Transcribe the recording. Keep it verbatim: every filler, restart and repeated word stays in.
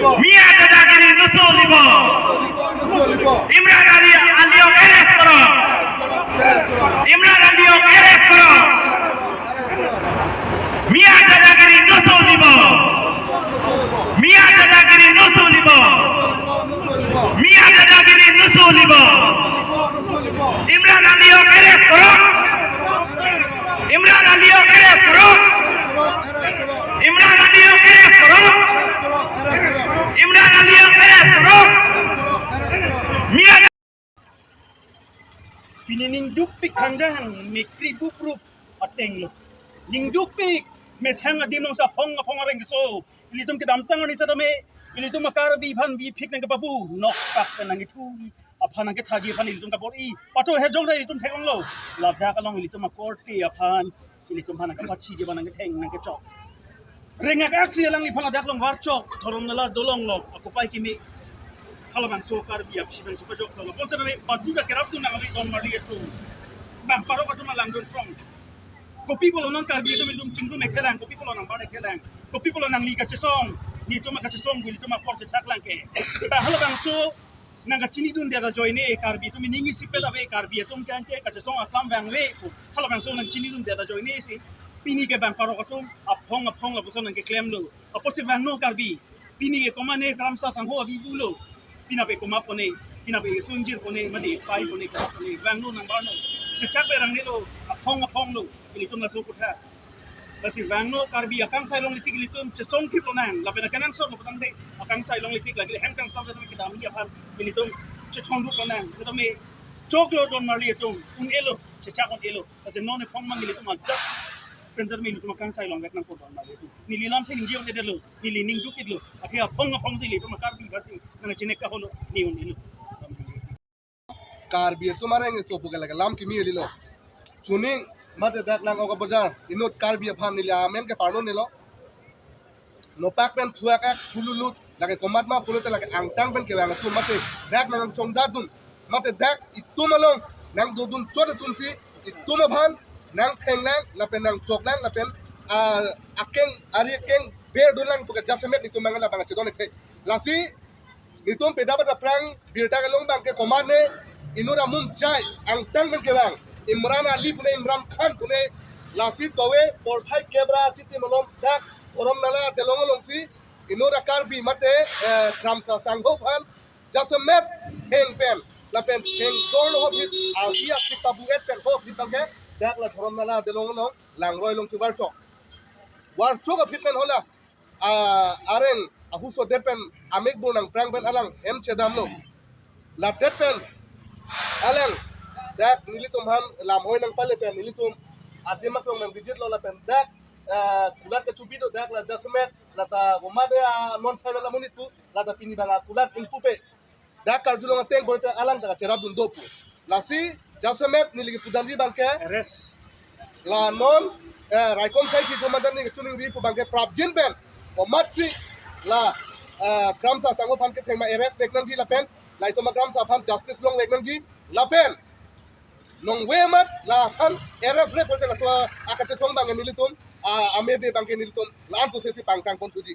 Mia dadagiri nuso libo. Imran Ali, Aliok arrest koro. Imran Aliok arrest koro. Mia dadagiri nuso libo. Mia dadagiri nuso libo. Mia dadagiri nuso libo. Imran Aliok arrest koro. Imran Aliok arrest koro. Imran Aliok arrest koro. Imran Aliok arrest koro. Mia. Pini ningdukpik khangjahang mekri buprup ateng lo. Ningdukpik methang adim nong sa phong aphong areng keso. Ilitum kedamtang ani setame, ilitum a-Karbi aphan biphik nangkepabu, noktak pen nangkethu aphan nangkethaji aphan ilitum kabor-i. Pato hejong ta ilitum thek-onglo. Ladak along ilitum akorte aphan, ilitum aphan nangkepachiji aphan nangketheng nangkechok. Rengak aksi alangliphan ladak along varchok, Dharamnala dolong along, akopai kimi. Halabangso Karbi aphi abang chupajok lo. Bonsetame badu ta kerapdun nang abi don marli atum. Bang parok atum alangdun prong. Kopi pulo nang Karbi atum ilitum chingrum-ik thelang, kopi pulo nang bar-ik thelang, kopi pulo nangli kachesong, nelitum akachesong, nelitum apor chethaklang ke. Ba halabangso nangkachinidundet ajoine, Karbi atum ning isipet ave, Karbi atum ke anke kachesong akam vangve pu. Halabangso nangchinidundet ajoine si pini ke bang parok atum aphong aphong lapuson nangkeklemlo. Apotsi vangno Karbi. Pini ke komatne Kramsa Sangho avi pulo. Pini pe komat pone, pini pe sungjir pone, mati pai pone, komat pone, vangno nang barno. Chechak pe rangnelo, aphong aphong lo, ilitum laso kutha. Lasi vangno Karbi akangsai longle tik ilitum chesong thip lonang, lapen akenangsot lo patang de, akangsai longle tik lagi hem kangsam jadam kedam iya aphan, ilitum chethong rup lonang, setame choklo don marli atum, un-elo, chechak un-elo. Lasi non ephong mang ilitum ajak penjar me ilitum akangsai longvek nangpo don marli atum. Neli lamthe ningje-ong-edetlo, neli ningduk-iklo. Athe aphong aphong si ilitum a-Karbi basi nangchinek kaholo, ne un-elo. Karbi atum areng keso pu ke lake lam kimi eli lo. Chuning mate dak Langkok Bajar inut Karbi aphan neli amen ke parno nelo. Nopak pen thuak ak thululut lake komat ma pulote lake angtang pen kevang atum mate dak nangchongdadun mate dak itum along nangdodun chot atum si itum aphan nangthenglang lapen nangchoklang lapen, ah, akeng ari akeng berdunlang pu ke jasemet itum mangala bang chedon ethe. Lasi nelitum peda pada prang birta kelong bang ke komatne inut amum chai angtang pen kevang Imran Ali pune Imran Khan pune lasi towe porphai kebra chiti malom dak Dharamnala delong alongsi inut a-Karbi mate, eh, Kramsa Sangho aphan jasemet theng pen lapen theng dor lo hop hit avi aphi pabu-et pen hop hit bang ke dak la Dharamnala delong along langroi alongsi varchok. Varchok aphi pen hala, ah, areng ahusodet pen amek bur nangprang pen alang hem chedamlo. Ladet pen alang dak nelitum aphan lamhoi nangpale pen nelitum adim aklong nang visit lo lapen dak, ah, kulat kechubi do dak la jasemet lata komat ya non sai la monit pu lata pini bang a kulat ingpupe. Dak karjulong ateng korte alang ta kacherapdun do pu. Lasi jasemet neli kepudamri bang ke arrest. La non, eh, raikom sai ki komandan ne kachiningri pu bang ke prapjin pen komatsi la, eh, Kramsa Sangho aphan kethengma arrest vek nangji lapen la itum a-Kramsa aphan justice longvek nangji lapen nongve amat la aphan arrest le korte laso akachesong bang ke nelitum, ah, amede bang ke nelitum la-an sose si pangtang pon suji.